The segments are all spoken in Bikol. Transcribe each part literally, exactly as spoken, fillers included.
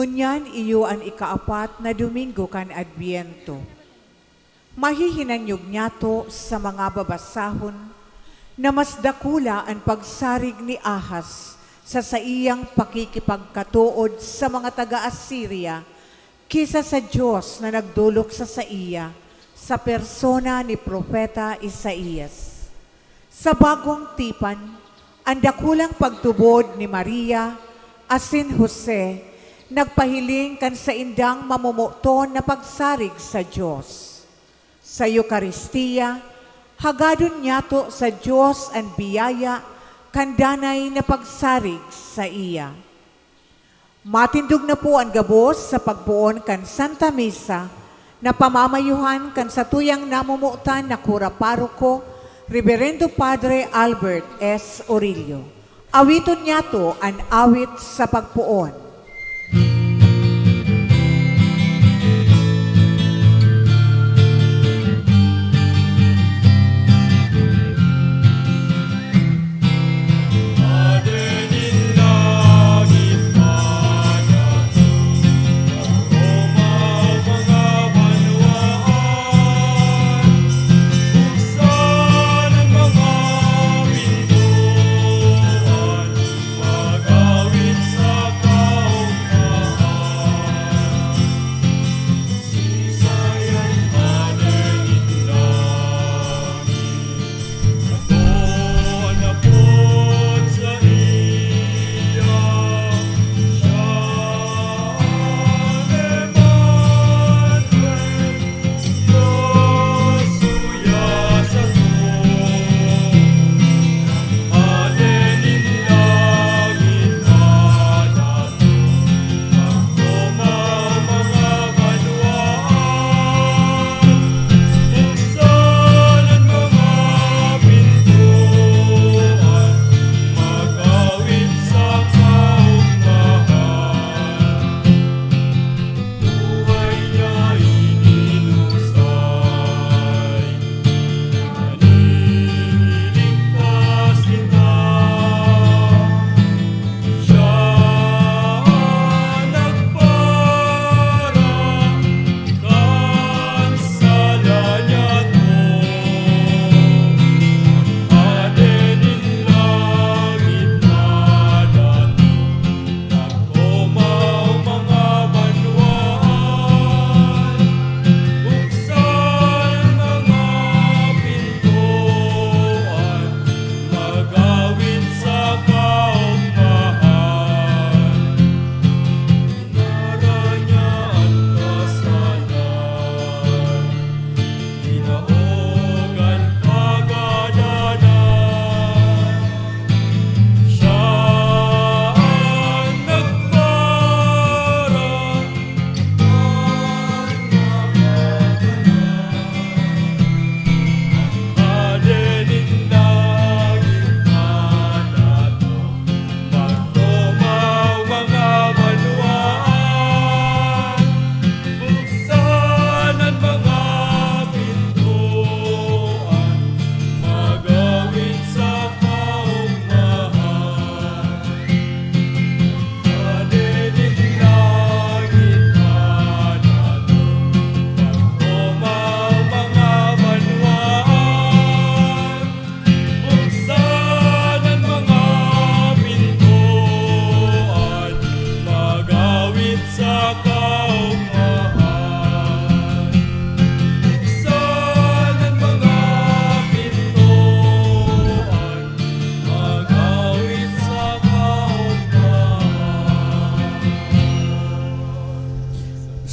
Ngunyan iyo an ikaapat na Domingo kan Adbyento. Mahihinanyog niyato sa mga babasahon na mas dakula an pagsarig ni Ahaz sa saiyang pakikipagkatood sa mga taga Asiria ki sa sa Dios na nagdolok sa saiya sa persona ni Propeta Isaias. Sa bagong tipan, an dakulang pagtubod ni Maria asin Jose nagpahiling kan saindang mamomoton na pagsarig sa Dios. Sa Eukaristia, hagadon niyato sa Dios an biyaya kan danay na pagsarig saiya. Matindog na po an gabos sa pagpoon kan Santa Misa na pamamayuhan kan satuyang namomotan na kura paroko, Reverendo Padre Albert S. Orillo. Awiton niyato an awit sa pagpoon.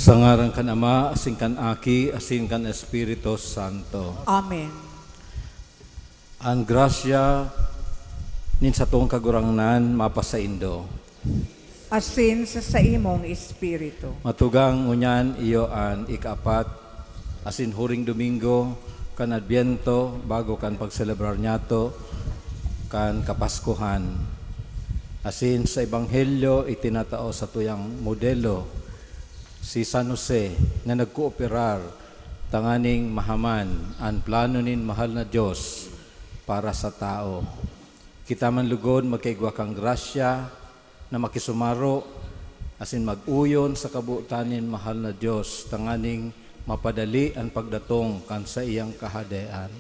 Sa ngaran kan Ama, asin kan Aki, asin kan Espiritu Santo. Amen. An grasya nin satong Kagurangnan mapasaindo. Asin sa saimong espiritu. Matugang ngunyan iyo an ikaapat asin huring Domingo kan Adbyento, bago kan pagselebrar niyato kan Kapaskuhan. Asin sa Ebanghelyo, itinatao satuyang modelo, si San Jose, na nagkooperar tanganing mahaman an plano nin mahal na Dios para sa tawo. Kita man lugod magkaigwa kan grasya na makisumaro asin mag-uyon sa kabotan nin mahal na Dios tanganing mapadali an pagdatong kan saiyang Kahadean.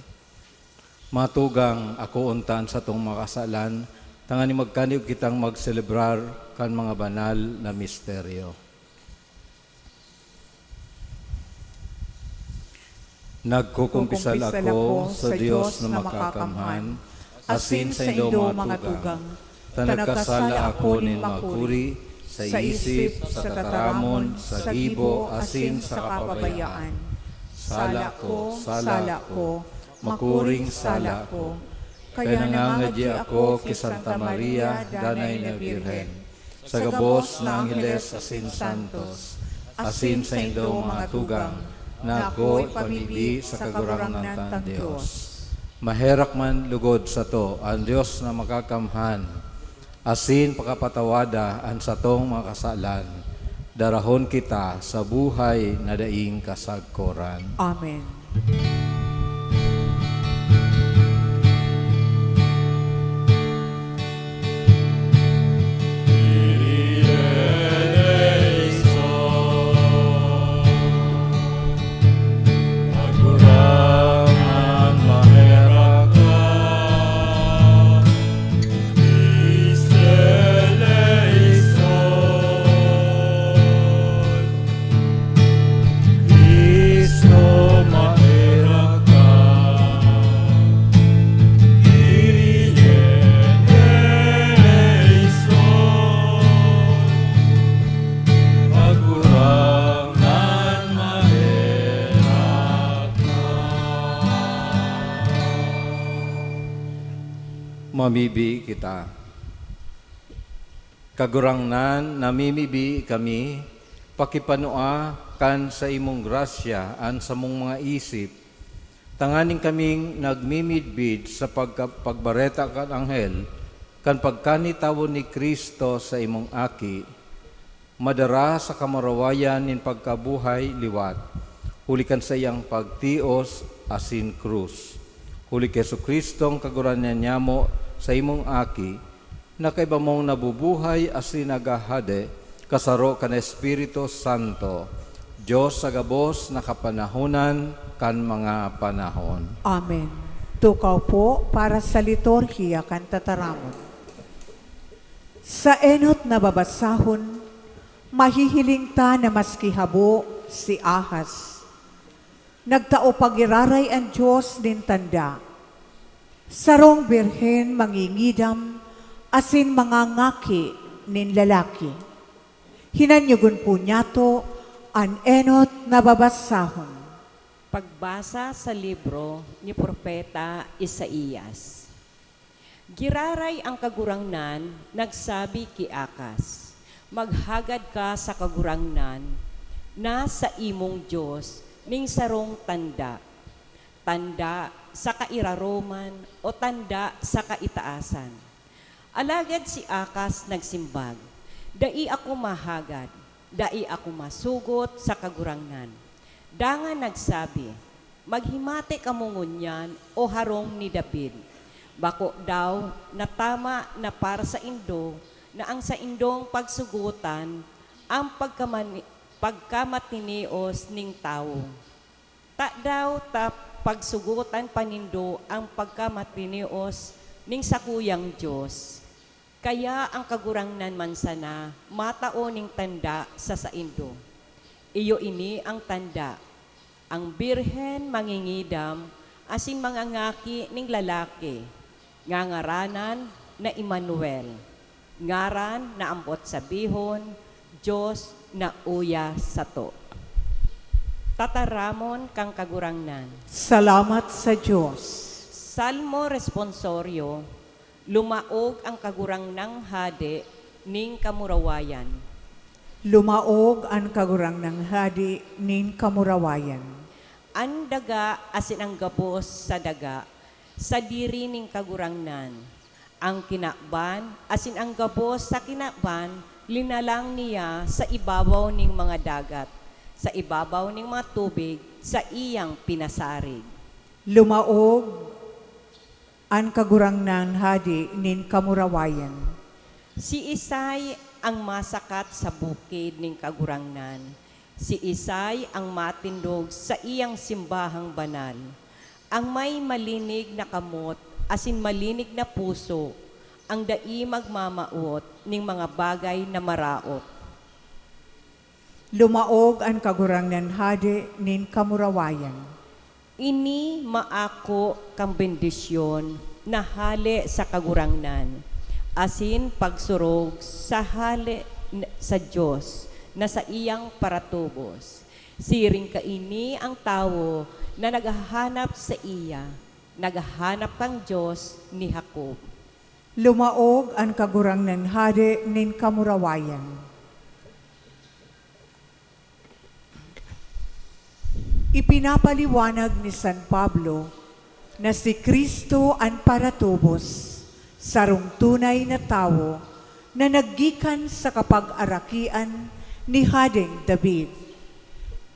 Mga tugang, akoon ta an satong mga kasalan, tanganing magkanib kitang magselebrar kan mga banal na misteryo. Nagkukumpisal ako sa Dios na makakamhan, asin sa indo mga tugang, ta nagkasala ako nin makuri, sa isip, sa tataramon, sa gibo, asin sa kapabayaan. Sala ko, sala ko, makuring sala ko. Kaya nangangadyi ako ki Santa Maria, Danay na Birhen, sa gabos na angheles asin santos, asin saindo mga tugang, na ako ipamibi sa Kagurangnan tang Dios. Maherak man lugod sato an Dios na makakamhan, asin pakapatawada an satong mga kasalan, darahon kita sa buhay na daing kasagkoran. Amen. Cristo, maherak ka. Kyrie eleison. Kagurangnan, maherak ka. Mamibi kita. Kagurangnan, namimibi kami, pakipanua kan saimong grasya an samong mga isip, tanganing kaming nagmimidbid sa pagka-, pagbareta kan anghel kan pagkanitawo ni Cristo sa imong Aki, madara sa kamurawayan nin pagkabuhay liwat, huli kan saiyang pagtios asin krus. Huli ki Jesu-Cristong Kagurangnan nyamo, saimong Aki, na kaiba mong nabubuhay asin naghahade, kasaro kan Espiritu Santo, Dios sa gabos na kapanahonan kan mga panahon. Amen. Tukaw po para sa liturhiya kan tataramon. Sa enot na babasahon, mahihiling ta na maski habo si Ahaz, nagtao pa giraray an Dios nin tanda. Sarong birhen mangingidam asin mangangaki nin lalaki. Hinanyogon po niyato an enot na babasahon. Pagbasa sa libro ni Propeta Isaias. Giraray an Kagurangnan nagsabi ki Akaz, "Maghagad ka sa Kagurangnan na saimong Dios nin sarong tanda, tanda sa kairaroman o tanda sa kaitaasan." Alagad si Akaz nagsimbag, "Dai ako mahagad, dai ako masugot sa Kagurangnan." Dangan nagsabi, "Maghimati kamo ngunyan, o harong ni David. Bako daw na tama na para saindo na ang saindong pagsugotan an pagkamani-, pagkamatinios nin tawo? Tadaw ta pagsugotan pa nindo an pagkamatinios nin sakuyang Dios? Kaya an Kagurangnan man sana matao nin tanda sa saindo. Iyo ini an tanda: an birhen mangingidam asin mangangaki nin lalaki, ngangaranan na Emmanuel, ngaran na ambot sabihon, Dios na uya sato." Tataramon kan Kagurangnan. Salamat sa Dios. Salmo Responsorio. Lumaog an Kagurangnan Hade nin kamurawayan. Lumaog an Kagurangnan Hade nin kamurawayan. An daga asin an gabos sa daga sadiri nin Kagurangnan. An kinaban asin an gabos sa kinaban linalang niya sa ibabaw nin mga dagat, sa ibabaw nin mga tubig saiyang pinasarig. Lumaog an Kagurangnan Hade nin kamurawayan. Siisay An masakat sa bukid nin Kagurangnan, siisay an matindog saiyang simbahang banal? An may malinig na kamot asin malinig na puso, an dai magmamawot nin mga bagay na maraot. Lumaog an Kagurangnan Hade nin kamurawayan. Ini maako kan bendisyon na hale sa Kagurangnan, asin pagsurog sa hale n-, sa Dios na saiyang paratubos. Siring kaini an tawo na naghahanap saiya, naghahanap kan Dios ni Jacob. Lumaog an Kagurangnan Hade nin kamurawayan. Ipinapaliwanag ni San Pablo na si Cristo an paratubos, sarong tunay na tawo na naggikan sa kapag-arakian ni Hadeng David.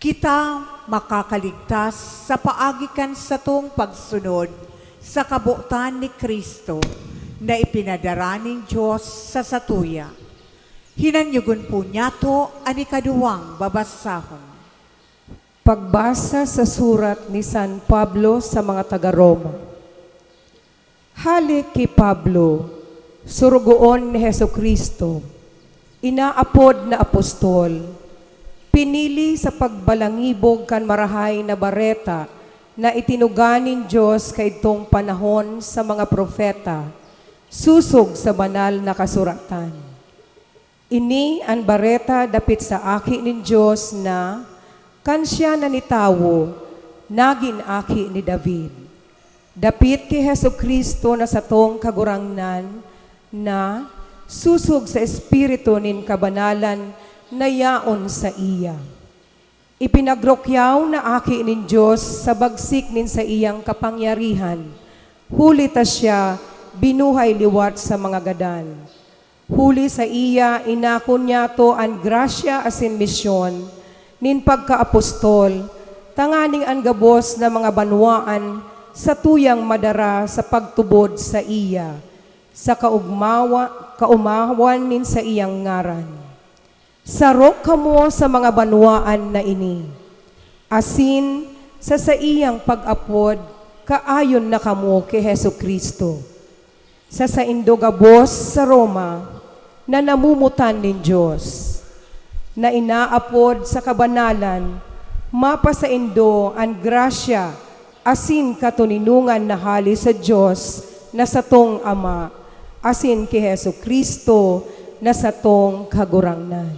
Kita makakaligtas sa paagi kan satong pagsunod sa kabotan ni Cristo na ipinadara nin Dios sa satuya. Hinanyogon po niyato an ikaduwang babasahon. Pagbasa sa surat ni San Pablo sa mga taga Roma. Hale ki Pablo, surugoon ni Jesu-Cristo, inaapod na apostol, pinili sa pagbalangibog kan Marahay na Bareta na itinuga nin Dios kaidtong panahon sa mga propeta, sosog sa Banal na Kasuratan. Ini an bareta dapit sa Aki nin Dios na, kan siya na nitawo, nagin aki ni David. Dapit ki Jesu-Cristo na satong Kagurangnan, na, sosog sa Espiritu nin kabanalan na yaon saiya. Ipinagrukyaw na Aki nin Dios sa bagsik nin saiyang kapangyarihan, huli ta siya binuhay liwat sa mga gadan. Huli saiya, inako niyato an grasya asin misyon nin pagkaapostol, tanganing an gabos na mga banwaan satuyang madara sa pagtubod saiya, sa kaugmawa-, kaumawan nin saiyang ngaran. Saro kamo sa mga banwaan na ini, asin sa saiyang pag-apod, kaayon na kamo ki Jesu-Cristo. Sa saindo gabos sa Roma na namomotan nin Dios, na inaapod sa kabanalan, mapasaindo an grasya asin katoninongan na hale sa Dios na satong Ama, asin ki Jesu-Cristo na satong Kagurangnan.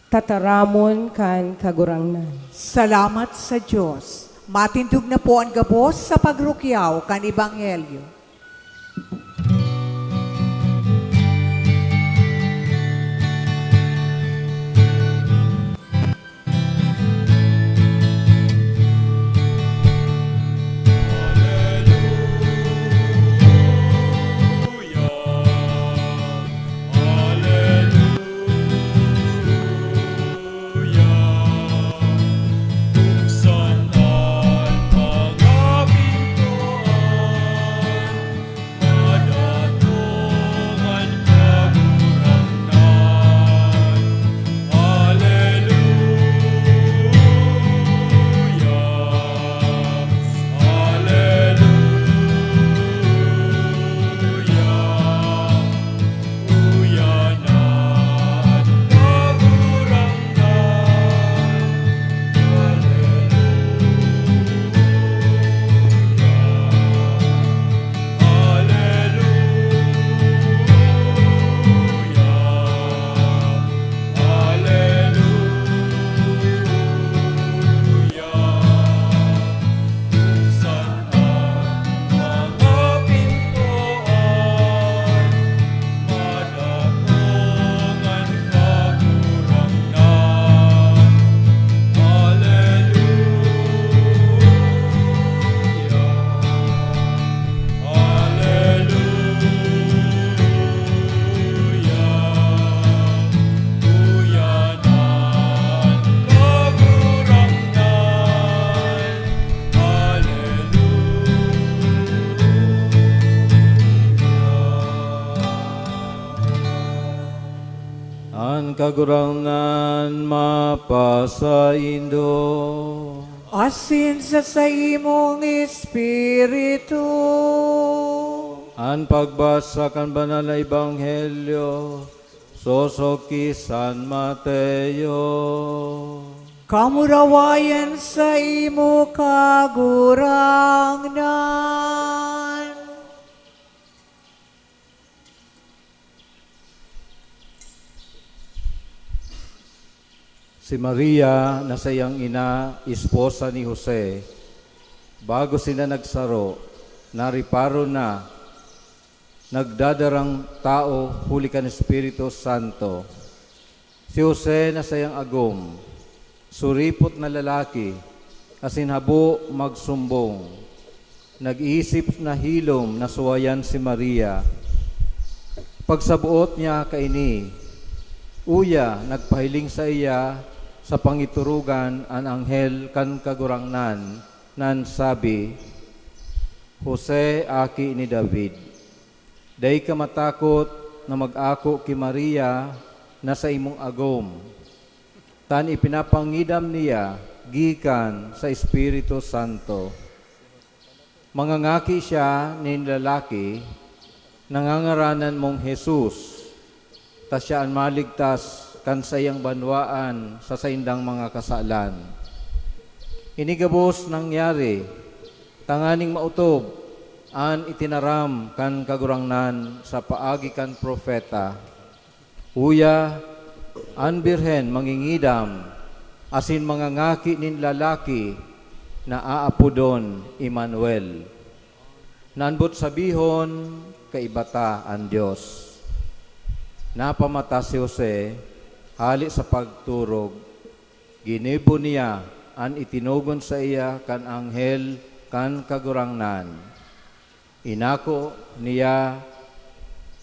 Tataramon kan Kagurangnan. Salamat sa Dios. Matindog na po an gabos sa pagrukyaw kan Ebanghelyo. Hallelujah. Buksan an mga pintoan, Kagurangnan mapasaindo. Asin sa saimong espiritu. An pagbasa kan Banal na Ebanghelyo sosog ki San Mateo. Kamurawayan saimo, Kagurangnan. Si Maria na saiyang ina, esposa ni Jose, bago sinda nagsaro, nariparo na nagdadarang tawo huli kan Espiritu Santo. Si Jose na saiyang agom, suripot na lalaki, asin habo magsumbong. Nag-isip na hilom na suwayan si Maria. Pagsaboot niya kaini, uya, nagpahiling saiya sa pangiturugan an anghel kan Kagurangnan, na nagsabi, "Jose, aki ni David, dai ka matakot na mag-ako ki Maria na saimong agom, tan ipinapangidam niya gikan sa Espiritu Santo. Mangangaki siya nin lalaki na ngangaranan mong Jesus, ta siya an maligtas kan saiyang banwaan sa saindang mga kasalan." Ini gabos nangyari tanganing maotob an itinaram kan Kagurangnan sa paagi kan propeta, "Uya, an birhen mangingidam asin mangangaki nin lalaki na aapodon Emmanuel." Nanbot sabihon, "Kaiba ta an Dios." Napamata si Jose hale sa pagturog. Ginibo niya an itinugon saiya kan anghel kan Kagurangnan. Inako niya,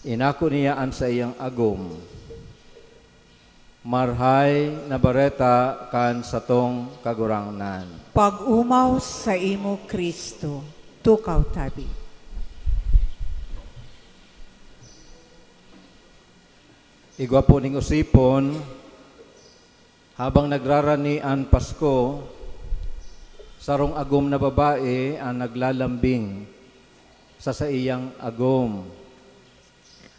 inako niya an saiyang agom. Marahay na Bareta kan satong Kagurangnan. Pag-omaw saimo, Cristo. Tukaw tabi. Igwa po ning osipon, habang nagrarani an Pasko, sarong agom na babae an naglalambing sa saiyang agom,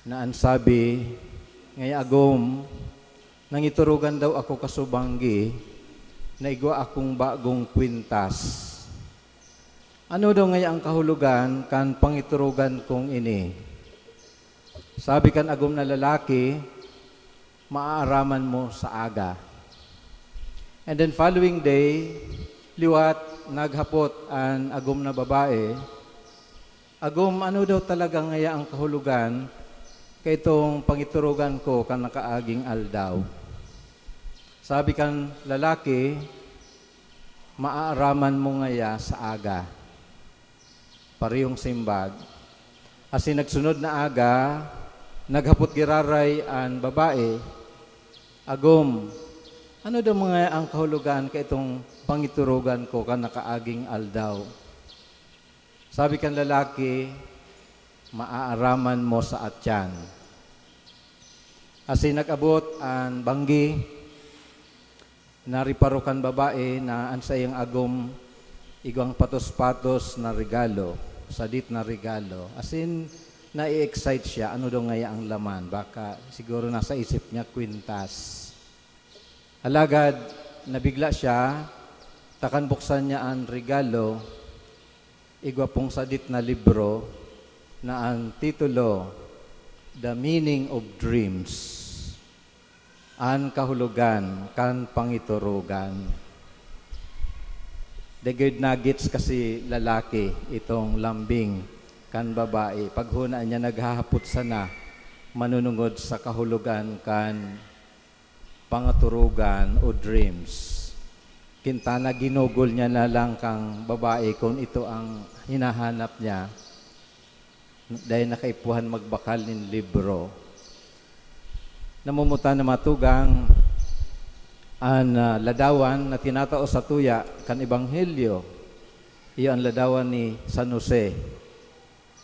na an sabi, "Ngaya, agom, nangiturugan daw ako kasubanggi na igwa akong bagong kwintas. Ano daw ngaya ang kahulogan kan pangiturugan kong ini?" Sabi kan agom na lalaki, "Maaaraman mo sa aga." And then following day, liwat naghapot an agom na babae, "Agom, ano daw talaga ngaya ang kahulogan kaitong pangiturugan ko kan nakaaging aldaw?" Sabi kan lalaki, "Maaaraman mo ngaya sa aga." Parehong simbag. Asin nagsunod na aga, naghapot giraray an babae, "Agom, ano daw mga ang kahulogan kaitong pangiturugan ko kan nakaaging aldaw?" Sabi kan lalaki, "Maaaraman mo sa atyan." Asin nag-abot an banggi, nariparo kan babae na an saiyang agom igwang patos-patos na regalo, sadit na regalo. Asin, nai-excite siya, ano daw ngaya ang laman? Baka siguro nasa isip niya, kwintas. Alagad, nabigla siya, ta kan buksan niya an regalo, igwa pong sadit na libro na an titulo, The Meaning of Dreams, An Kahulogan kan Pangiturugan. Dagid nagits kasi lalaki itong lambing kan babae. Paghona niya, naghahapot sana manunungod sa kahulogan kan pangaturugan o dreams. Kintana, ginugol niya na lang kang babae kung ito ang hinahanap niya. Dai na kaipuhan magbakal nin libro. Namumutan na matugang an, ah, ladawan na tinatao sa tuya kan Ebanghelyo. Iyo an ladawan ni San Jose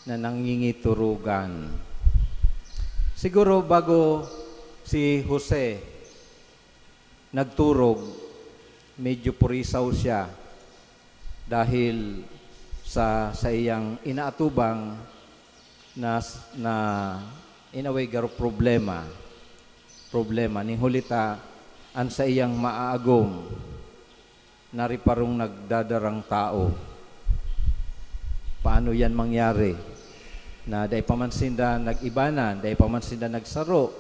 na nangingiturugan. Siguro bago si Jose nagturog, medyo purisaw siya dahil sa saiyang inaatubang na, na in a way, garo problema. Problema. Ning huli ta, an saiyang maagom na riparong nagdadarang tao. Paano yan mangyari? Na dai pa man sinda nag-ibanan, dai pa man sinda nagsaro,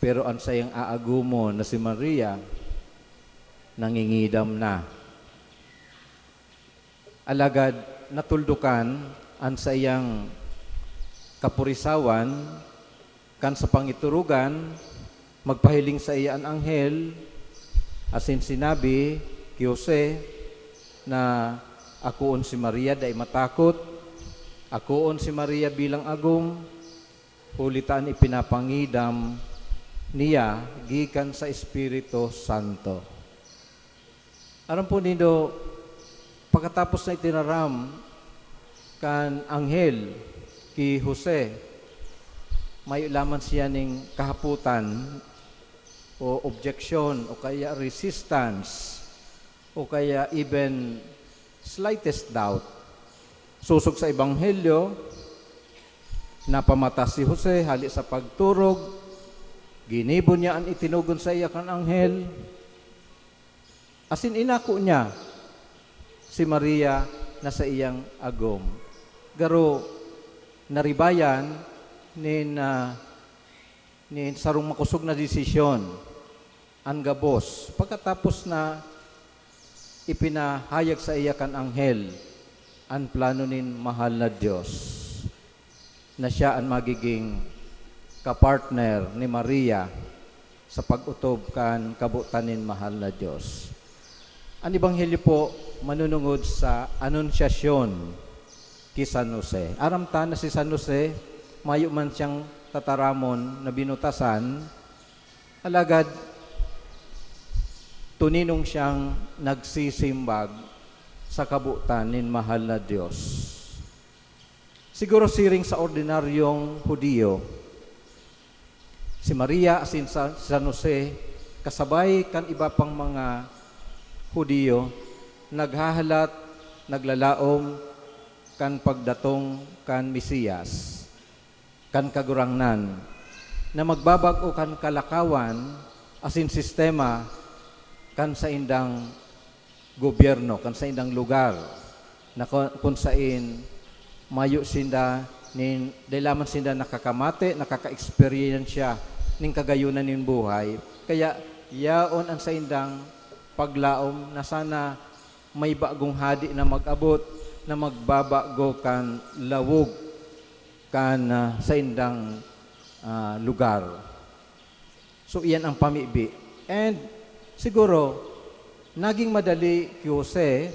pero an saiyang aagumon na si Maria, nangingidam na. Alagad natuldukan an saiyang kapurisawan kan sa pangiturugan, magpahiling saiya an anghel, asin sinabi ki Jose na akoon si Maria, dai matakot, akoon si Maria bilang agom, huli ta an ipinapangidam niya gikan sa Espiritu Santo. Aram po nindo, pagkatapos na itinaram kan anghel ki Jose, mayo lamang siya ning kahapotan o objeksyon o kaya resistance o kaya even slightest doubt. Sosog sa Ebanghelyo, napamata si Jose hali sa pagturog, ginibo niya an itinugon saiya kan anghel, asin inako niya si Maria na saiyang agom. Garo, naribayan nin, ah, nin sarong makosog na desisyon an gabos pagkatapos na ipinahayag saiya kan anghel an plano nin mahal na Dios, na siya an magiging kapartner ni Maria sa pag-otob kan kabotan nin mahal na Dios. An Ebanghelyo po manunungod sa anunsyasyon ki San Jose. Aram ta na si San Jose, mayo man siyang tataramon na binutasan, alagad toninong siyang nagsisimbag sa kabotan nin mahal na Dios. Siguro siring sa ordinaryong Judio, si Maria asin sa San Jose, kasabay kan iba pang mga Judio, naghahalat, naglalaom kan pagdatong kan Mesiyas, kan Kagurangnan, na magbabag-o kan kalakawan asin sistema kan saindang gobyerno, kan saindang lugar, na ku-, kun sain mayo sinda nin, dai lamang sinda nakakamate, nakaka-eksperyensya nin kagayonan nin buhay. Kaya yaon an saindang paglaom na sana may bagong hadi na mag-abot, na magbabago kan lawog kan, ah, saindang, ah, lugar. So, iyan ang pamibi. And siguro, naging madali ki Jose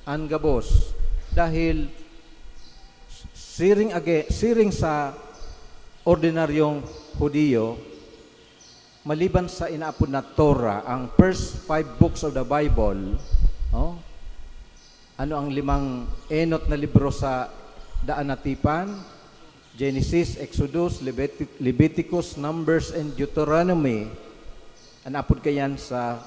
an gabos dahil siring age-, siring sa ordinaryong Judio, maliban sa inaapod na Torah, ang first five books of the Bible, no? Ano ang limang enot na libro sa daan na tipan? Genesis, Exodus, Leviti-, Leviticus, Numbers, and Deuteronomy. An apod kayan sa,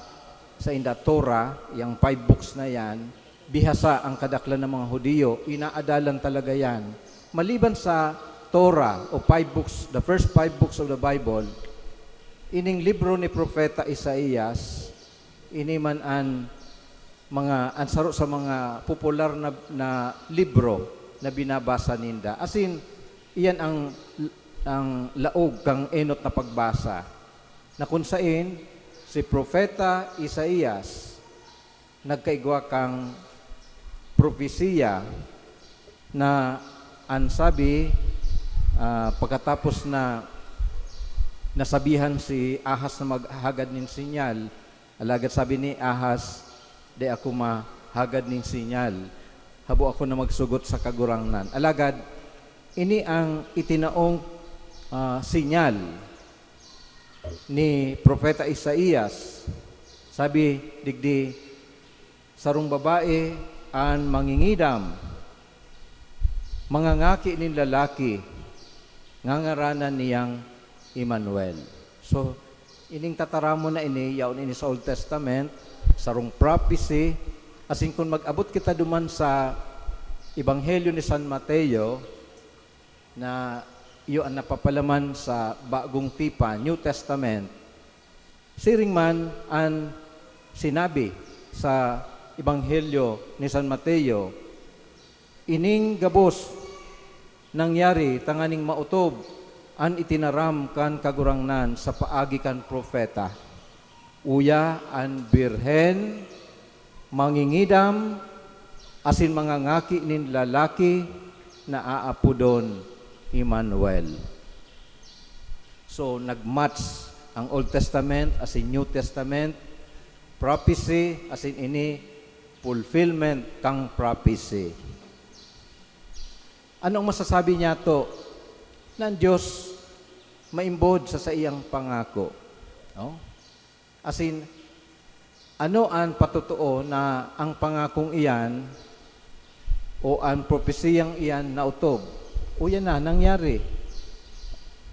sa inda Torah, yang five books na yan, bihasa ang kadaklan ng mga Judio, inaadalan talaga yan. Maliban sa Torah o five books, the first five books of the Bible, ining libro ni Propeta Isaias, ini man an mga, an saro sa mga popular na, na libro na binabasa ninda. As in, iyan ang, ang laog kang enot na pagbasa, na kun sain si Propeta Isaias nagkaigwa kang propesiya na an sabi, ah, pagkatapos na nasabihan si Ahaz na maghagad nin sinyal, alagad sabi ni Ahaz, "Dai ako mahagad nin sinyal. Habo ako na magsugot sa Kagurangnan." Alagad, ini ang itinaong, ah, sinyal ni Propeta Isaias. Sabi digdi, "Sarong babae an mangingidam, mangangaki nin lalaki, ngangaranan niyang Emmanuel." So, Ining tataramon na ini, yaon ini sa Old Testament, sarong prophecy. Asin kun mag-abot kita duman sa Ebanghelyo ni San Mateo, na iyo an napapalaman sa Bagong Tipan, New Testament, siring man an sinabi sa Ebanghelyo ni San Mateo, ining gabos nangyari tanganing maotob an itinaram kan Kagurangnan sa paagi kan propeta. Uya an birhen mangingidam asin mangangaki nin lalaki na aapodon Emmanuel. So, nag-match ang Old Testament asin New Testament prophecy, asin ini fulfillment kan prophecy. Ano ang masasabi niyato na an Dios maimbod sa saiyang pangako? No? Asin, ano an patotoo na ang pangakong iyan o an propesiyang iyan naotob? Uya na, nangyari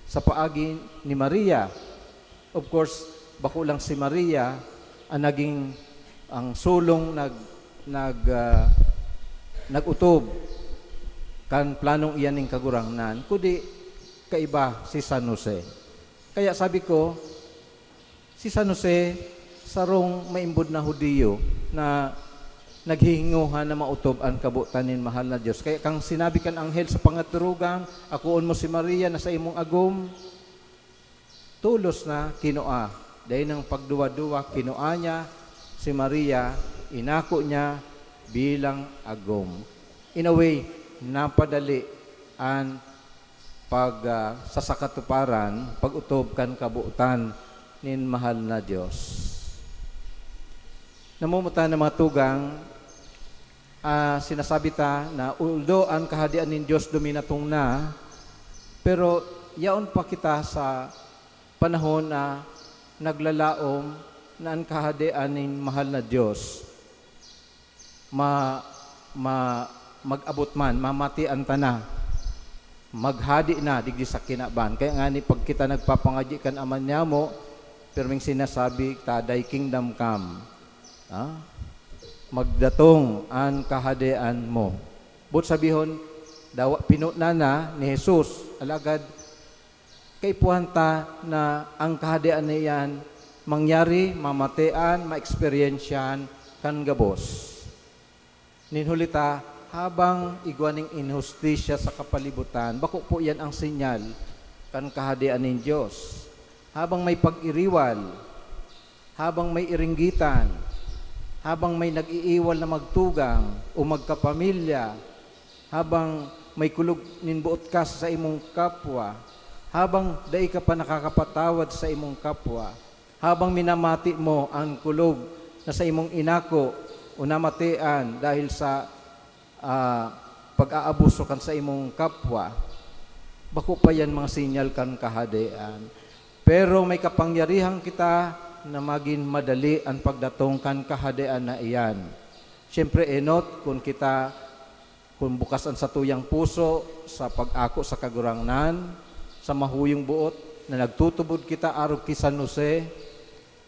sa paagi ni Maria. Of course, bako lang si Maria ang naging, ang solong nag-, nag-, ah, nag-otob kan planong iyan nin Kagurangnan, kundi kaiba si San Jose. Kaya sabi ko, si San Jose, sarong maimbod na Judio na naghihingohan na maotob an kabotan nin mahal na Dios. Kaya kan sinabi kan anghel sa pangaturugang, "Akoon mo si Maria na saimong agom," tolos na kinua. Dai nang pagduwa-duwa, kinua niya si Maria, inako niya bilang agom. In a way, napadali an pag, ah, sa sakatuparan, pag-otob kan kabotan nin mahal na Dios. Namumutan na mga tugang, ah, sinasabi ta na although an Kahadean nin Dios duminatong na, pero yaon pa kita sa panahon na naglalaom na an Kahadean nin mahal na Dios ma-, ma-, mag-abot man, mamatian ta na, maghade na digdi sa kinaban. Kaya ngani, pag kita nagpapangadyi kan Ama niyamo, pirming sinasabi ta, "Thy kingdom come." Ah? "Magdatong an kahadean mo." Boot sabihon, dawa pinuna na ni Jesus, alagad kaipuhan ta na ang Kahadean na iyan mangyari, mamatian, maeksperiensyahan kan gabos. Nin huli ta, habang igwa nin inhustisya sa kapalibutan, bako po iyan ang sinyal kan Kahadean nin Dios. Habang may pag-iriwal, habang may iringgitan, habang may nag-iiwal na magtugang o magkapamilya, habang may kulog nin boot ka sa saimong kapwa, habang dai ka pa nakakapatawad sa imong kapwa, habang minamati mo an kulog na saimong inako o namatian dahil sa, ah, pag-aabuso kan saimong kapwa, bako pa yan mga sinyal kan Kahadean. Pero may kapangyarihan kita na magin madali an pagdatong kan Kahadean na iyan. Siyempre, enot, kun kita, kun bukas an satuyang puso sa pag-ako sa Kagurangnan, sa mahuyong boot na nagtutubod kita arog ki San Jose,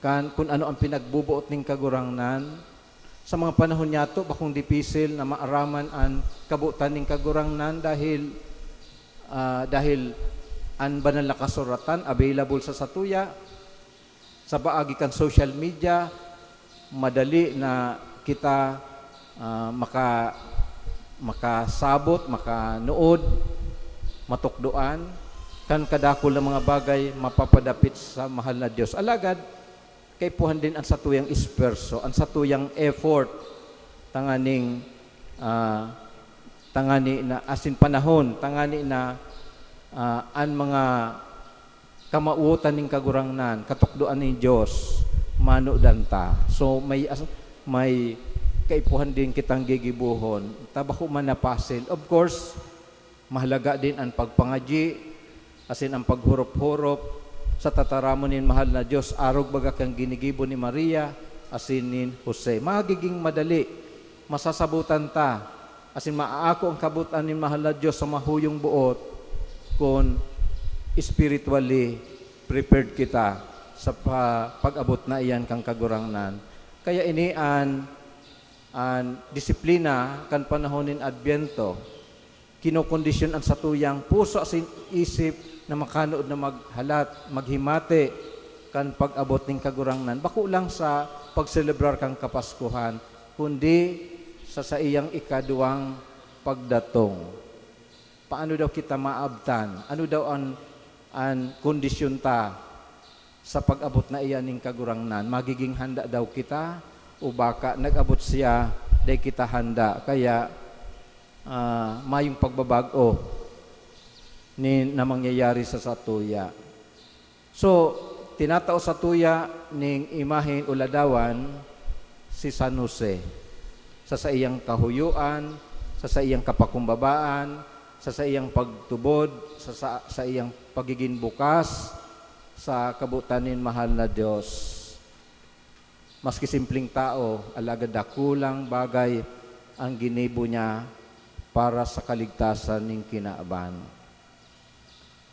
kan kun ano ang pinagbuboot nin Kagurangnan. Sa mga panahon niyato, bakong dipisil na maaraman an kabotan nin Kagurangnan dahil, ah, dahil an Banal na Kasuratan available sa satuya. Sa paagi kan social media, madali na kita, ah, maka-, makasabot, makanood, matukdoan kan kadakul na mga bagay mapapadapit sa mahal na Dios. Alagad, kaipuhan din an satuyang esfuerso, an satuyang effort, tanganing, ah, tangani na, asin panahon, tangani na, ah, an mga kamawotan nin Kagurangnan, katukdoan nin Dios, manodan ta. So, may as-, may kaipuhan din kitang gigibohon. Ta bako man napasil. Of course, mahalaga din an pagpangadyi, asin an paghurop-hurop sa tataramon nin mahal na Dios, arog baga kan ginigibo ni Maria asin nin Jose. Magiging madali, masasabotan ta, asin maaako an kabotan nin mahal na Dios sa mahuyong boot kun spiritually prepared kita. sa pa-, pag-abot na iyan kan Kagurangnan. Kaya ini an, an disiplina kan panahon nin Adbyento. Kinokondisyon an satuyang puso asin isip na makanood na maghalat, maghimati kan pag-abot nin Kagurangnan, bako lang sa pagselebrar kan Kapaskuhan, kundi sa saiyang ikaduwang pagdatong. Paano daw kita maabtan? Ano daw an, an kondisyon ta sa pag-abot na iyan nin Kagurangnan? Magiging handa daw kita? O baka nag-abot siya, dai kita handa? Kaya, ah, mayong pagbabag-o ni, na mangyayari sa satuya. So, tinatao satuya ning imahen o ladawan si San Jose sa saiyang kahuyoan, sa saiyang kapakumbabaan, sa saiyang pagtubod, sa, sa, sa iyang pagigin bukas sa kabotan nin mahal na Dios. Maski simpleng tao, alagad dakulang bagay ang ginibo niya para sa kaligtasan nin kinaban.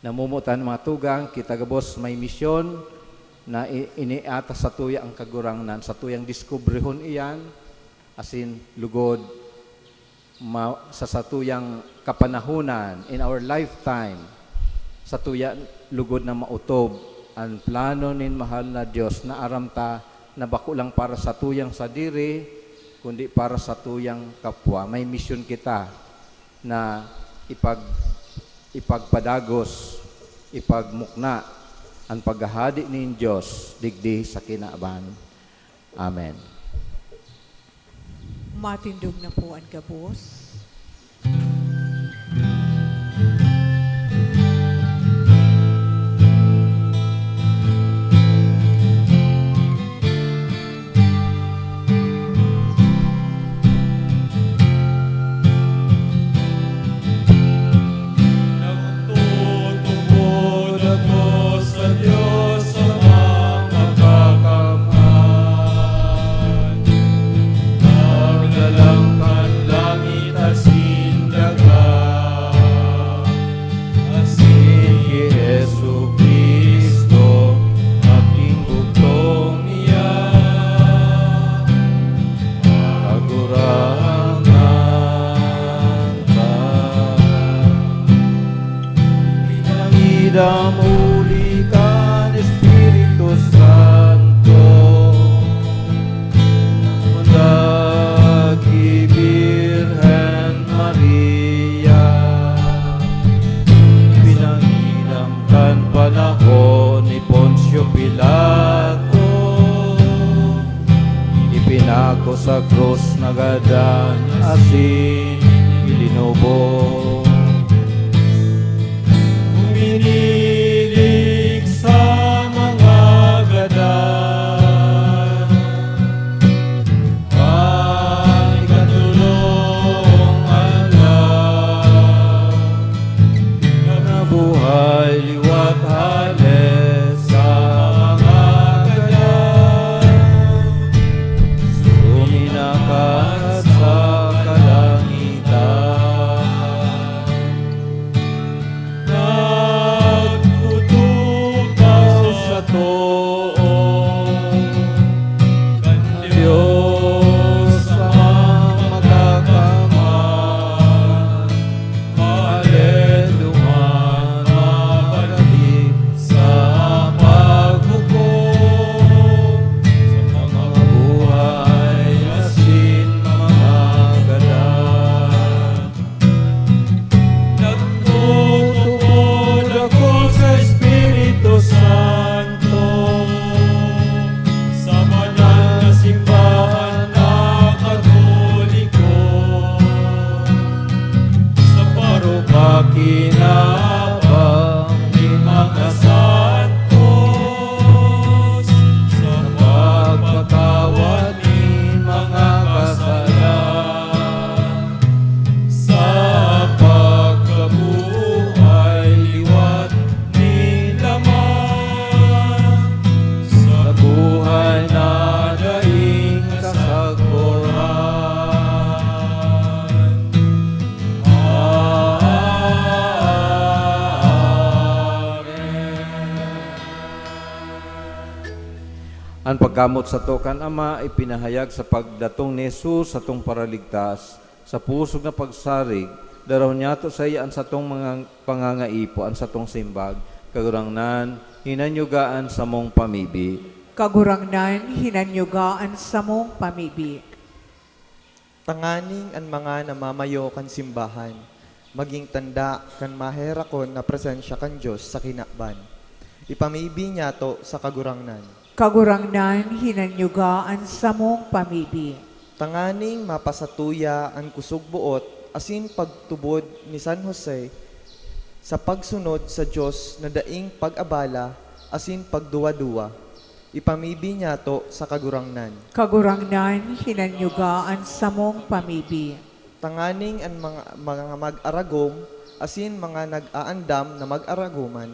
Namomotan, mga tugang, kita gabos may misyon na i-, iniatas satuya ang Kagurangnan, satuyang diskubrihon iyan, asin lugod ma-, sa satuyang kapanahonan, in our lifetime, satuya lugod na maotob an plano nin mahal na Dios na aram ta na bako lang para satuyang sadiri, kundi para satuyang kapwa. May misyon kita na ipag-, ipagpadagos, ipagmukna an paghahade nin Dios digdi sa kinaban. Amen. Matindog na po an gabos. Nagtutubod ako sa Diyos Amang Makakamhan. Naglalang kan langit asin daga, asin ki Jesu-Cristo, aking bugtong niya, Kagurangnan ka. Pinangidam huli kan Espiritu Santo, undag ki Birhen Maria. Pinangidam kan panahon ni Poncio Pilato, ipinako sa krus, nagadan asin ilinubo. Uminilig sa mga gadan, kan ikatulong aldaw, nabuhay liwat hale sa mga gadan, suminakat sa kalangitan. Nagtutukaw sa too kan Dios Amang Makakamhan. Hale duman mabalik sa paghukom sa mga buhay asin mga gadan. Nagtutubod ako sa Espiritu Santo, sa banal na simbahan na Katoliko, sa parokakinabang nin mga santos, sa pagpatawad nin mga kasalan, sa pagkabuhay liwat nin laman, sa buhay na daing kasagkoran. Amen. An pagkamot sato kan Ama ipinahayag sa pagdatong ni Jesus, satong Paraligtas. Sa pusog na pagsarig, darahon niyato saiya an satong mga pangangaipo, an satong simbag. Kagurangnan, hinanyuga an samong pamibi. Kagurangnan, hinanyuga an samong pamibi. Tanganing an mga namamayo kan simbahan magin tanda kan maherakon na presensya kan Dios sa kinaban. Ipamibi niyato sa Kagurangnan. Kagurangnan, hinanyuga an samong pamibi. Tanganing mapasatuya an kusog boot asin pagtubod ni San Jose sa pagsunod sa Dios na daing pag-abala asin pagduwa-duwa. Ipamibi niyato sa Kagurangnan. Kagurangnan, hinanyuga an samong pamibi. Tanganing an mga, mga mag-aragom asin mga nag-aandam na mag-aragoman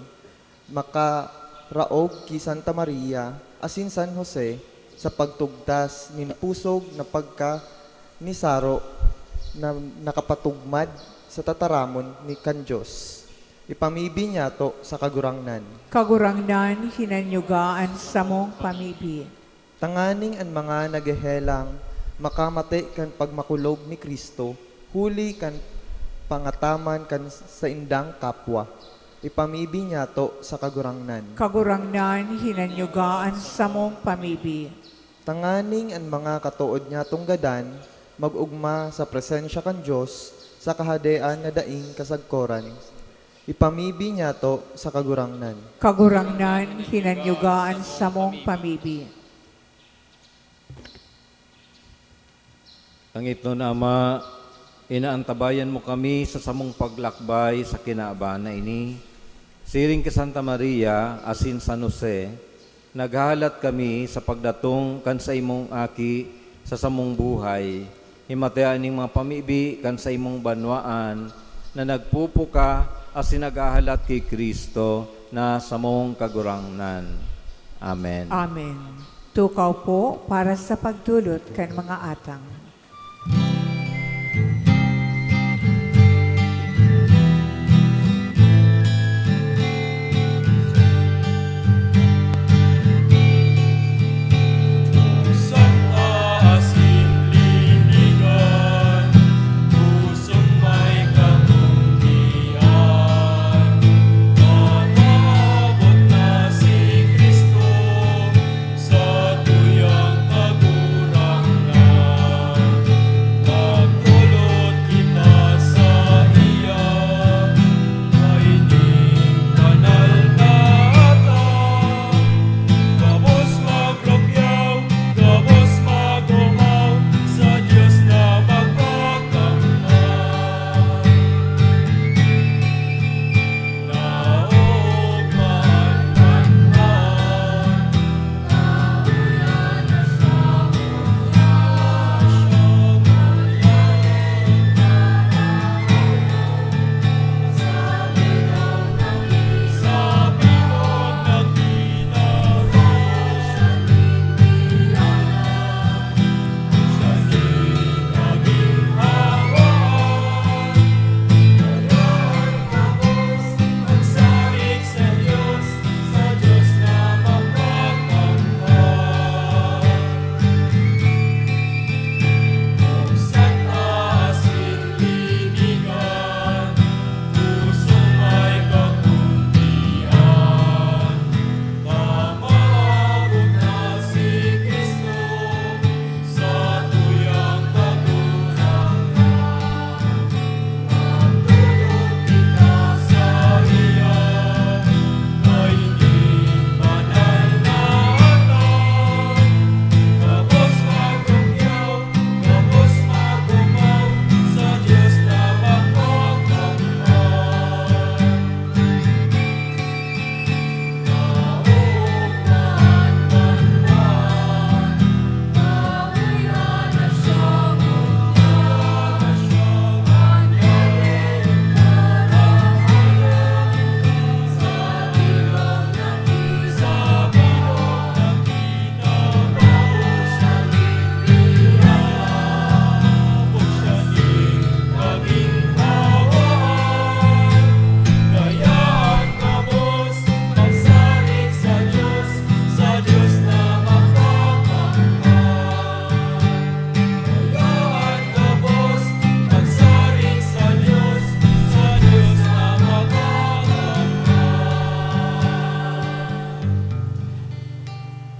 makaraog ki Santa Maria asin San Jose sa pagtugtas nin pusog na pagkanisaro na nakapatugmad sa tataramon ni kan Dios. Ipamibi niyato sa Kagurangnan. Kagurangnan, hinanyuga an samong pamibi. Tanganing an mga naghehelang makamate kan pagmakulog ni Cristo huli kan pangataman kan saindang kapwa. Ipamibi niyato sa Kagurangnan. Kagurangnan, hinanyuga an samong pamibi. Tanganing an mga katood niyatong gadan mag-ogma sa presensya kan Dios sa Kahadean na daing kasagkoran. Ipamibi niyato sa Kagurangnan. Kagurangnan, hinanyuga an samong pamibi. Tangitnon, Ama, inaantabayan mo kami sa samong paglakbay sa kinaban na ini. Siring ki Santa Maria asin San Jose, naghahalat kami sa pagdatong kan saimong Aki sa samong buhay. Himatea ning mga pamibi kan saimong banwaan na nagpupuka asin naghahalat ki Cristo na samong Kagurangnan. Amen. Amen. Tukaw po para sa pagdulot kan mga atang. Satuyang Kagurangnan.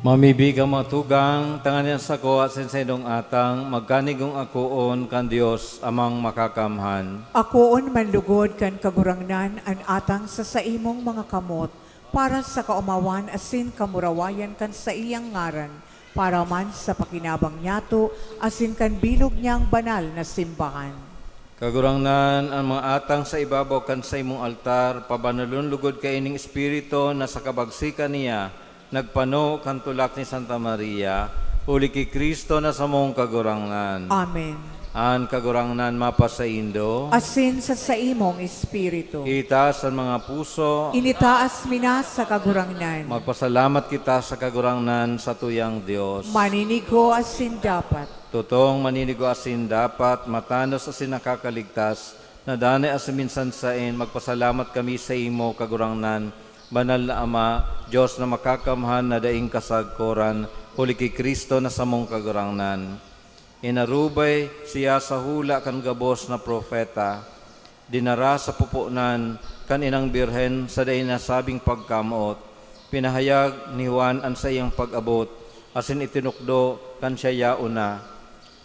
Mamibi kang mga tugang, tanganing an sako asin saindong atang magkanigong akoon kan Dios Amang Makakamhan. Akoon man lugod kan Kagurangnan an atang sa saimong mga kamot, para sa kaomawan asin kamurawayan kan saiyang ngaran, para man sa pakinabang niyato asin kan bilog niyang banal na simbahan. Kagurangnan, an mga atang sa ibabaw kan saimong altar, pabanalon lugod kaining espiritu na sa kabagsikan niya nagpano kan tulak ni Santa Maria, huli ki Cristo na samong Kagurangnan. Amen. An Kagurangnan mapasaindo. Asin sa saimong espiritu. Itaas an mga puso. Initaas mi na sa Kagurangnan. Magpasalamat kita sa Kagurangnan, satuyang Dios. Maninigo asin dapat. Totoong maninigo asin dapat, matanos asin nakakaligtas, na danay asin minsan saen, magpasalamat kami saimo, Kagurangnan, Banal na Ama, Dios na makakamhan na daing kasagkoran, huli ki Cristo na samong Kagurangnan. Inarubay siya sa hula kan gabos na propeta, dinara sa puponan kan inang Birhen sa dai nasabing pagkamoot. Pinahayag ni Juan an saiyang pag-abot, asin itinukdo kan siya yaon na.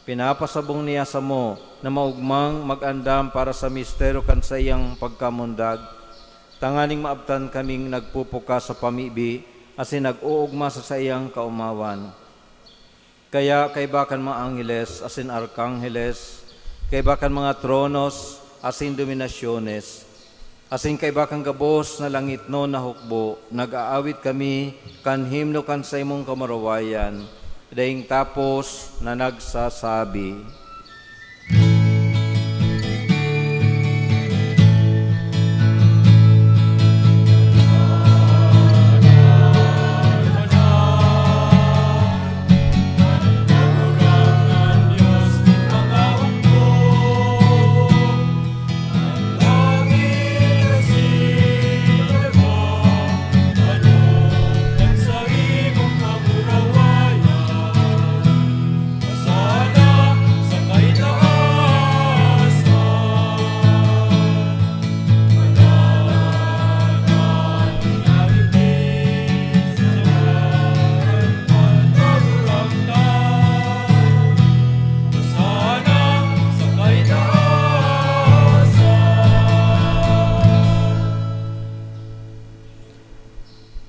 Pinapasabong niya samo na maogmang mag-andam para sa misteryo kan saiyang pagkamundag, tanganing maabtan kaming nagpupukas sa pamibi asin nag-oogma sa saiyang kaomawan. Kaya kaiba kan mga angheles asin arkangheles, kaiba kan mga tronos asin dominasyones, asin kaiba kan gabos na langitnon na hukbo, nag-aawit kami kan himno kan saimong kamurawayan, daing tapos na nagsasabi,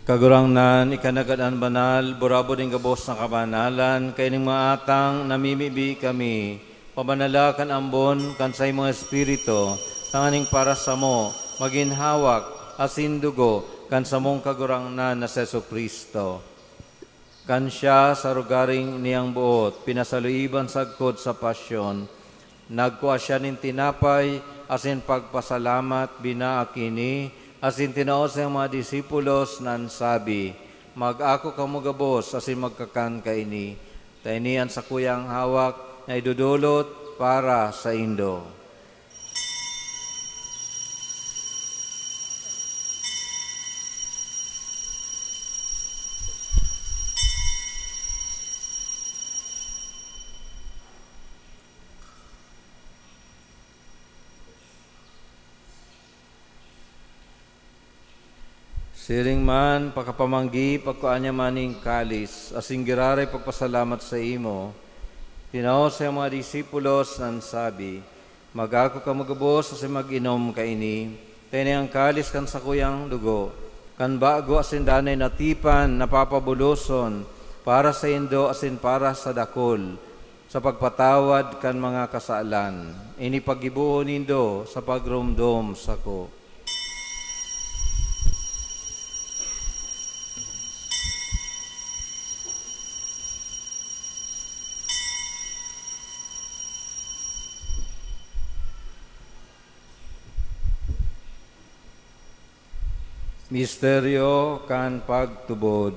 Kagurangnan, ika na gad an banal, burabod nin gabos na kabanalan, kaining mga atang namimibi kami, pabanala kan ambon kan saimong Espiritu, tanganing para samo magin hawak asin dugo kan samong Kagurangnan na si Jesu-Cristo. Kan siya sa rogaring niyang boot pinasaluiban sagkod sa pasyon, nagkua siya nin tinapay asin pagpasalamat, binaak ini, asin tinao sa mga disipulos na an sabi, "Mag-ako kamo gabos asin magkakan kaini, ta ini an sakuyang hawak na idodolot para saindo." Siring man, pakapamanggi, pagkua niya man nin kalis, asin giraray pagpasalamat saimo, tinao sa mga disipulos na an sabi, "Mag-ako kamo gabos asin mag-inom kaini, ta ini an kalis kan sakuyang dugo, kan bago asin danay na tipan na papabuloson para saindo asin para sa dakul, sa pagpatawad kan mga kasalan. Ini paggibohon nindo sa pagromdom sako." Misteryo kan pagtubod.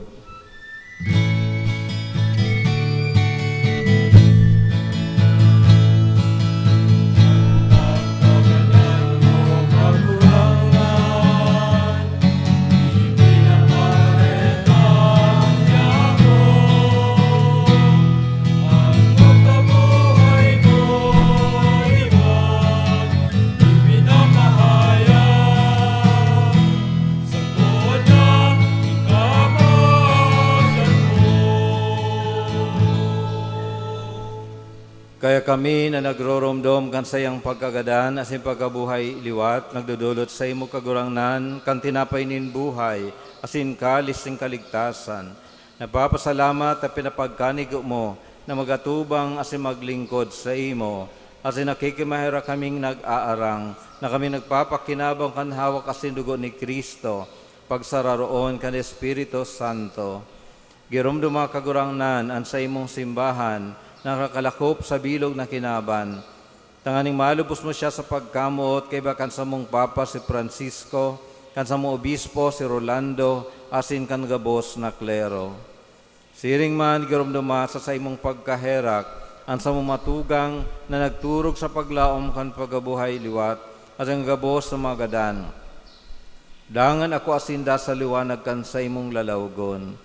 Kami na nagroromdom kan saiyang pagkagadan asin pagkabuhay liwat, nagdodolot saimo, Kagurangnan, kan tinapay nin buhay asin kalis nin kaligtasan. Nagpapasalamat ta pinapagkanigo mo na mag-atubang asin maglingkod saimo, asin nakikimaherak kaming nag-aarang na kami nagpapakinabang kan hawak asin dugo ni Cristo, pagsararoon kan Espiritu Santo. Giromdoma, Kagurangnan, an saimong simbahan na nakakalakop sa bilog na kinaban, tanganing malubos mo siya sa pagkamoot kaiba kan samong Papa si Francisco, kan samong Obispo si Rolando, asin kan gabos na klero. Siring man, giromdoma sa saimong pagkaherak an samong matugang na nagturog sa paglaom kan pagkabuhay liwat asin gabos na mga gadan. Dangan akoa sinda sa liwanag kan saimong lalawgon.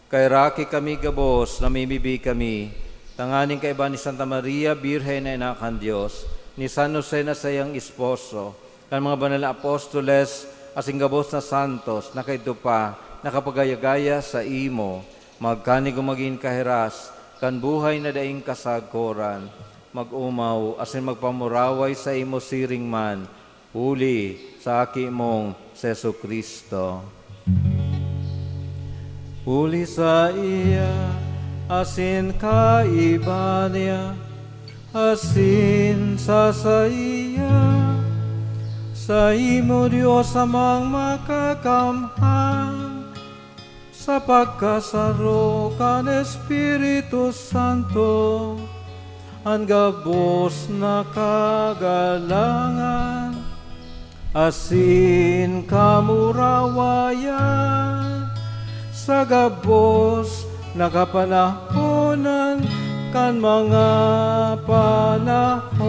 Kaheraki kami gabos, namimibi kami, tanganing kaiba ni Santa Maria, Birhen na ina kan Dios, ni San Jose na saiyang esposo, kan mga banal na apostoles, asin gabos na santos na kaidto pa nakapagaya-gaya saimo, magkanigo magin kahiras kan buhay na daing kasagkoran, mag-omaw asin magpamuraway saimo siring man, huli sa Aki mong si Jesu-Cristo. Huli saiya, asin kaiba niya, asin sa saiya, saimo, Dios Amang Makakamhan, sa pagkasaro kan Espiritu Santo, an gabos na kagalangan asin kamurawayan sa gabos na kapanahonan kan mga panahon.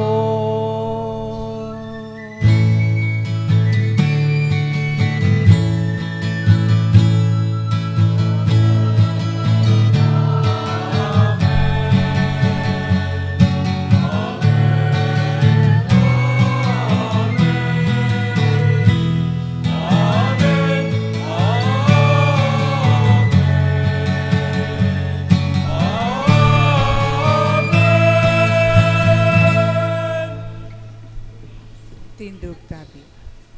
Tindog tabi.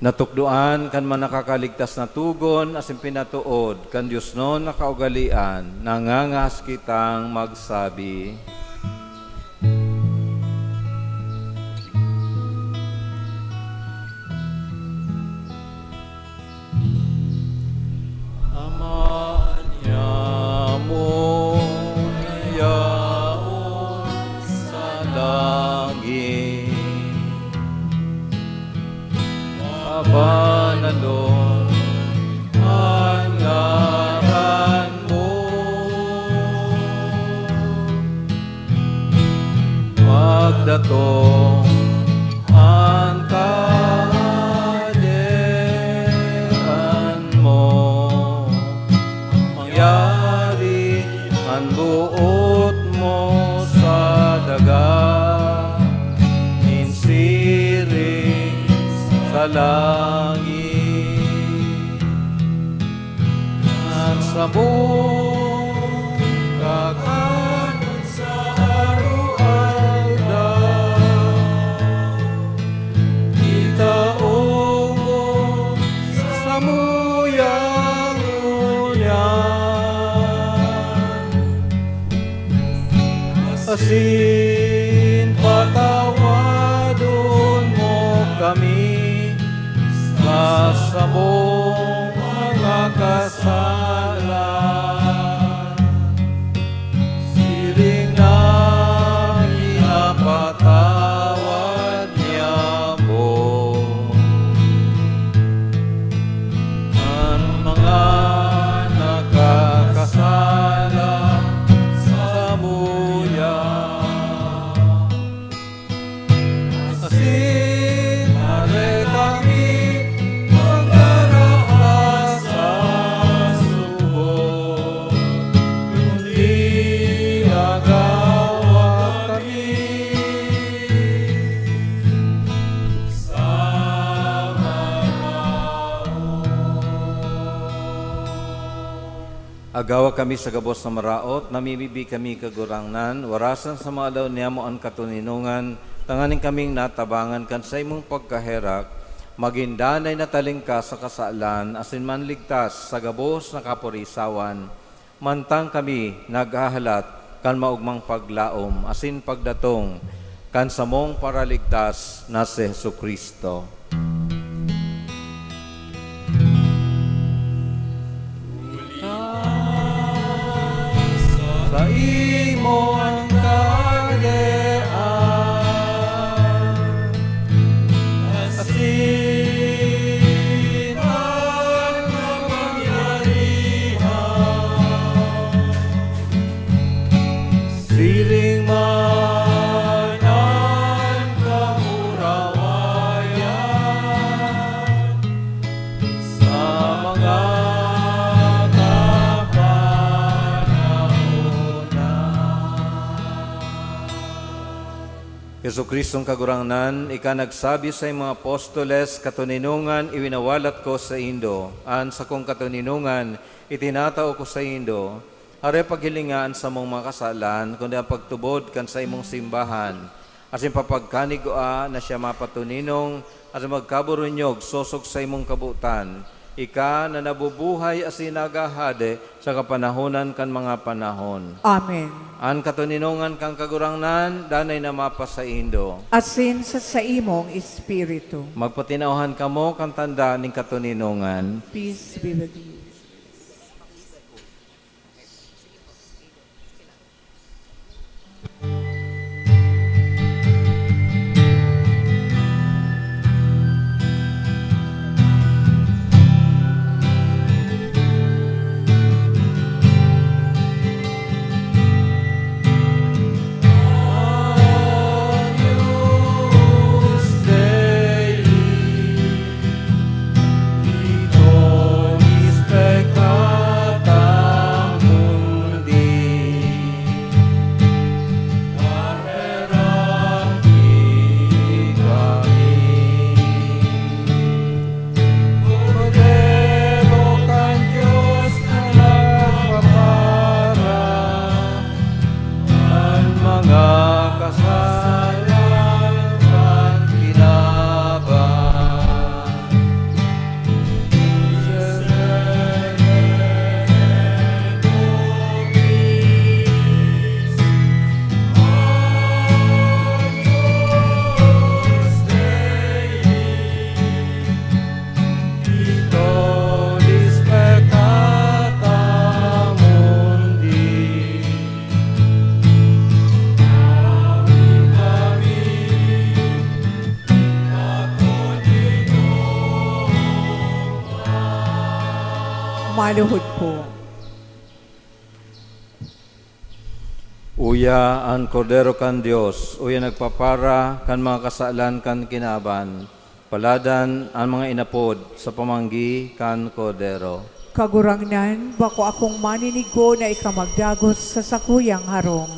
Natukdoan kan mga nakakaligtas na togon asin pinatood kan diosnon na kaugalean, nangangahas kitang magsabi. Ama niamo na yaon sa langit, pabanalon an ngaran mo. Magdatong an kahadean mo. Mangyari an boot mo sa daga nin siring sa langit. An samong kakanon sa aroaldaw, itao mo samuya ngunyan. Asin patawadon mo kami sa samong mga kasala, siring na pinapatawad niamo an mga nakakasala samuya. Asin hale kami magdarahas sa Agawa kami sa gabos na maraot, namimibi kami, Kagurangnan, warasan sa mga aldaw niyamo an katoninongan, tanganing kaming natabangan kan saimong pagkaherak, magin danay na talingkas sa kasalan, asin manligtas sa gabos na kaporisawan, mantang kami naghahalat kan maogmang paglaom asin pagdatong kan samong Paraligtas na si Jesu-Cristo. Sa imong kahadean, asin an kapangyarihan, siring man an kamurawayan sa mga kapanahonan. Jesu-Cristong Kagurangnan, ika nagsabi sa imong apostoles, "Katoninongan iwinawalat ko saindo, an sakong katoninongan itinatao ko saindo." Hare paghilinga an samong mga kasalan, kundi an pagtubod kan saimong simbahan. Asin papagkanigua na siya mapatoninong asin magkaburunyog sosog sa imong kabotan, ika na nabubuhay asin naghahade sa kapanahonan kan mga panahon. Amen. An katoninongan kan Kagurangnan danay na mapasaindo. Asin sa saimong espiritu. Magpatinauhan kamo kan tanda nin katoninongan. Peace be with you. Kordero kan Dios na nagpapara kan mga kasalan kan kinaban. Maluhod po. Uya an Kordero kan Dios, uya nagpapara kan mga kasalan kan kinaban. Paladan an mga inapod sa pamanggi kan Kordero. Kagurangnan, bako akong maninigo na ika magdagos sa sakuyang harong,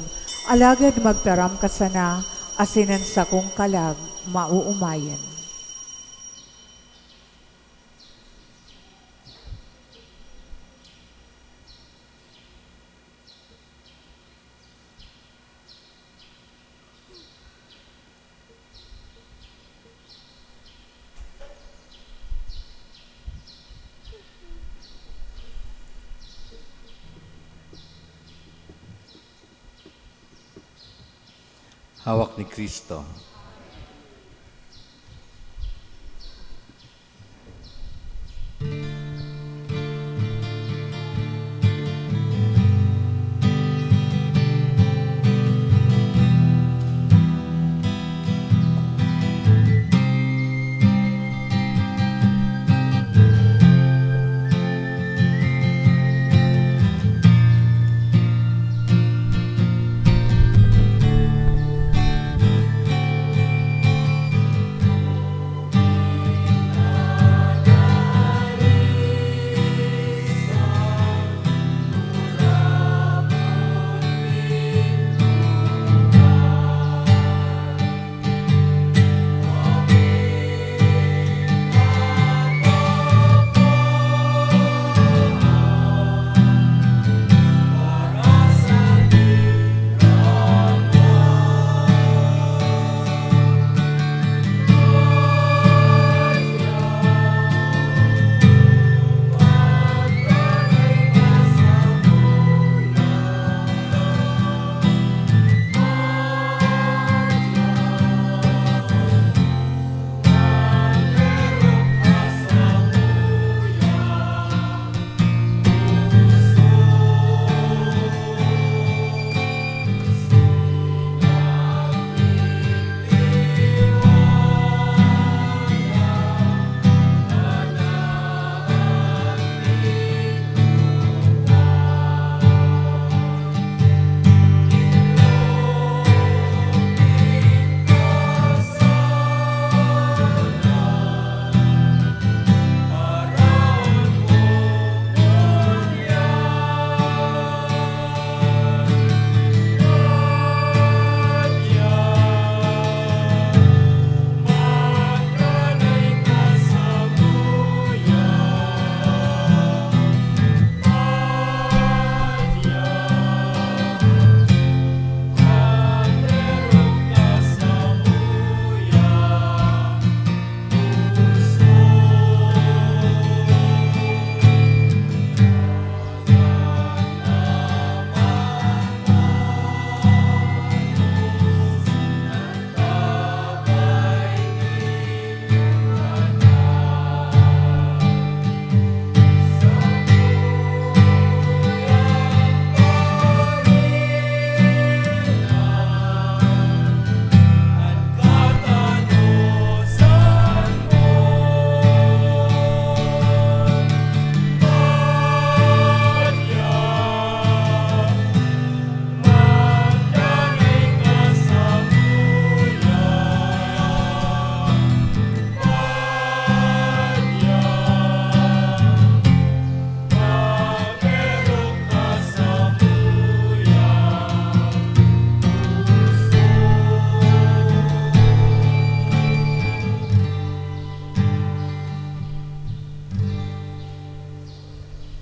alagad magtaram ka sana, asin an sakong kalag maoomayan. Hawak ni Cristo.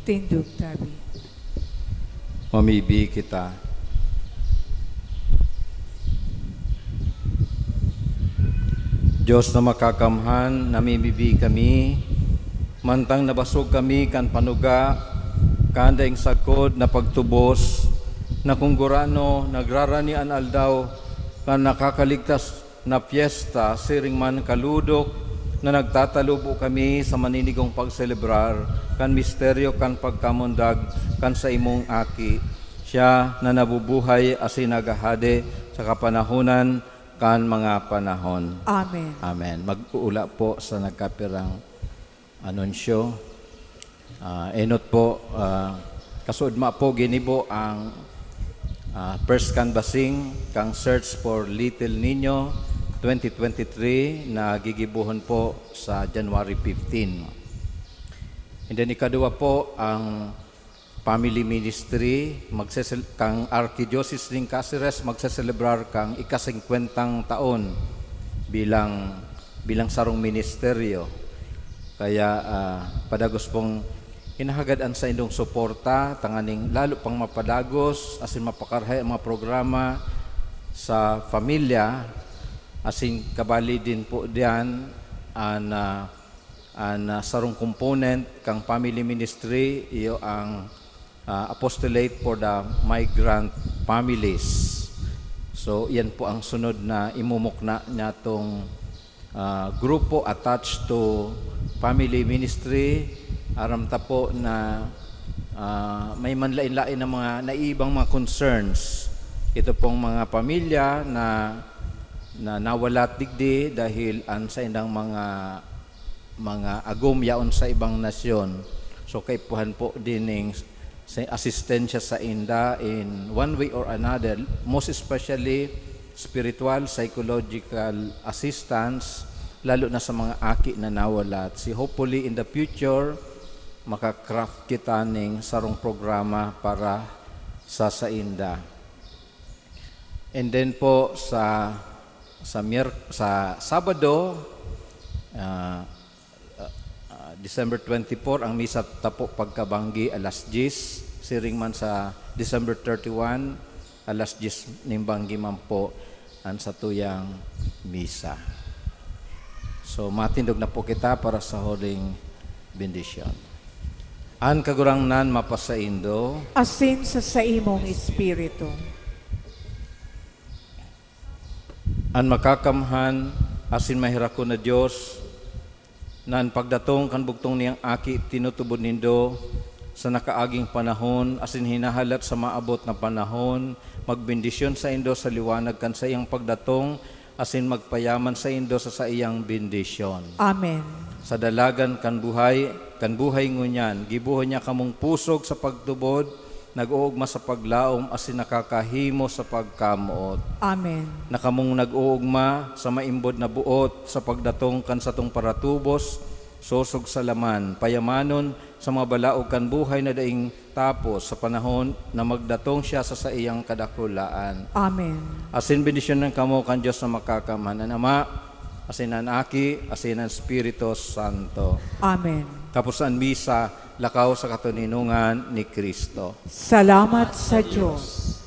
Tindog tabi. Mamibi kita. Dios na makakamhan, namimibi kami, mantang nabasog kami kan panuga, kan daing sagkod na pagtubos, na kung gurano nagrarani an aldaw kan nakakaligtas na pyesta, siring man kaludok na nagtatalubo kami sa maninigong pagselebrar kan misteryo kan pagkamundag kan saimong Aki, siya na nabubuhay asin naghahade sa kapanahonan kan mga panahon. Amen. Amen. Mag-uula po sa nagkapirang anunsyo. Ah, enot po, ah, kasuodma po ginibo ang, ah, first canvassing kang Search for Little Nino twenty twenty-three na gigibohon po sa January fifteen. And then ikaduwa po, ang family ministry, magsesel-, kang Archdiocese nin Caceres, magseselebrar kang ika-singkwentang taon bilang, bilang sarong ministeryo. Kaya, ah, padagos pong hinahagad an saindong suporta, tanganing lalo pang mapadagos, asin mapakarahay ang mga programa sa pamilya, asin kabali din po diyan an, ah, an, ah, sarong component kang family ministry, iyo ang, ah, Apostolate for the Migrant Families. So, yan po ang sunod na imumukna niyatong, ah, grupo attached to family ministry. Aram ta po na, ah, may manlain-lain na mga naiibang mga concerns. Ito pong mga pamilya na, na nawalat digdi dahil ang saindang mga, mga agom yaon sa ibang nasyon. So, kaipuhan po din ning sa asistensya sainda in one way or another, most especially spiritual, psychological assistance, lalo na sa mga aki na nawalat. Si hopefully in the future, maka-craft kita ning sarong programa para sa sainda. And then po sa, sa Mier-, sa Sabado, ah, ah, ah, December twenty-four, ang misa ta po pagkabanggi alas diyes, siring man sa December thirty-one, alas diyes nin banggi man po an satuyang misa. So, matindog na po kita para sa huling bendisyon. An Kagurangnan mapasaindo. Asin sa saimong espiritu. An makakamhan asin maherakon na Dios, na an pagdatong kan bugtong niyang Aki tinutubod nindo sa nakaaging panahon asin hinahalat sa maabot na panahon, magbendisyon saindo sa liwanag kan saiyang pagdatong asin magpayaman saindo sa saiyang bendisyon. Amen. Sa dalagan kan buhay, kan buhay ngunyan, gibohon niya kamong pusog sa pagtubod, nag-oogma sa paglaom asin nakakahimo sa pagkamoot. Amen. Na kamong nag-oogma sa maimbod na boot sa pagdatong kan satong paratubos, sosog sa laman, payamanon sa mga balaog kan buhay na daing tapos sa panahon na magdatong siya sa saiyang kadakulaan. Amen. Asin bendisyonan kamo kan Dios na Makakamhan, an Ama, asin an Aki, asin an Espiritu Santo. Amen. Tapos an misa, lakaw sa katoninongan ni Cristo. Salamat sa Dios.